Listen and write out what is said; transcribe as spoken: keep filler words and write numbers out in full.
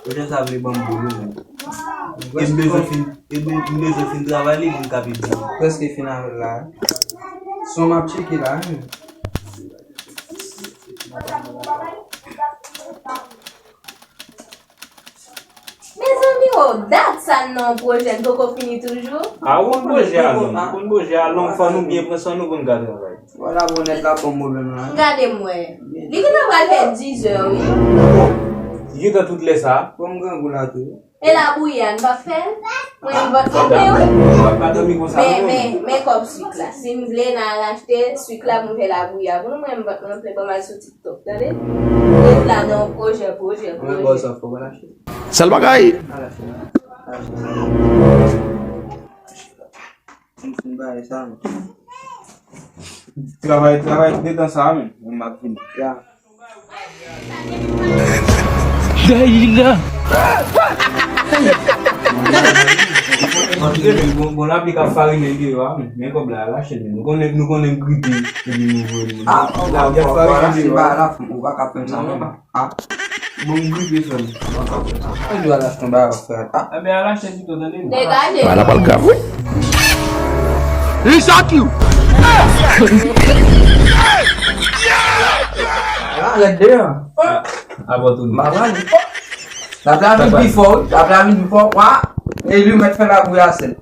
Pwojè sa vle ban m boule, men. E m bezwen fin, e m, m bezwen fin travay li pou m ka peye. Prèske fin avè l la. Son m ap tcheke la, men. Mezanmi, o, dat sa n nan yon pwojè n poko fini toujou. A, ou konn pwojè a long, ou konn pwojè a long, fò nou byen pran san nou pou n ka travay. Vwala, bonèt la, bon pwoblèm la. Gade m wè. Li gentan pral fè dizè, wi. Li gentan tout lè sa. Bon, m grangou la tou. E labouyi a, n p ap fè l? Mwen, m p ap fè l, wi. M p ap pa dòmi konsa, non. Men, men, men kòb swit la. Si m vle, n al achte swit la pou m fè labouyi a pou nou. Mwen, m p ap, mwen, m p ap, ban m al sou TikTok, tande? Ret la nan pwojè, pwojè, pwojè. Sèl bagay. Travay, travay, detan sa, men. Mwen, m ap vin. Ya. Dayila. Bon, bon, lapli k ap farinen deyò a, men, men kòb la, lache l, men. Nou konnen, nou konnen m gripe, epi nou voye nou. Ah, lapli ap farinen deyò a. Ou pa ka pran sa, non. Ah. Bon, m gripe sèl. Mwen dwe al achte yon bagay, frè. Ah. Ebyen, al achte pito, tande. Degaje. Bagay la pral grav, wi. Li chak you. Ah, rete deyò. Ah, bon, tout. M pa pale. Lapli a vin pi fò, wi. Lapli a vin pi fò. Wa. E li mèt fè labouyi a sèl.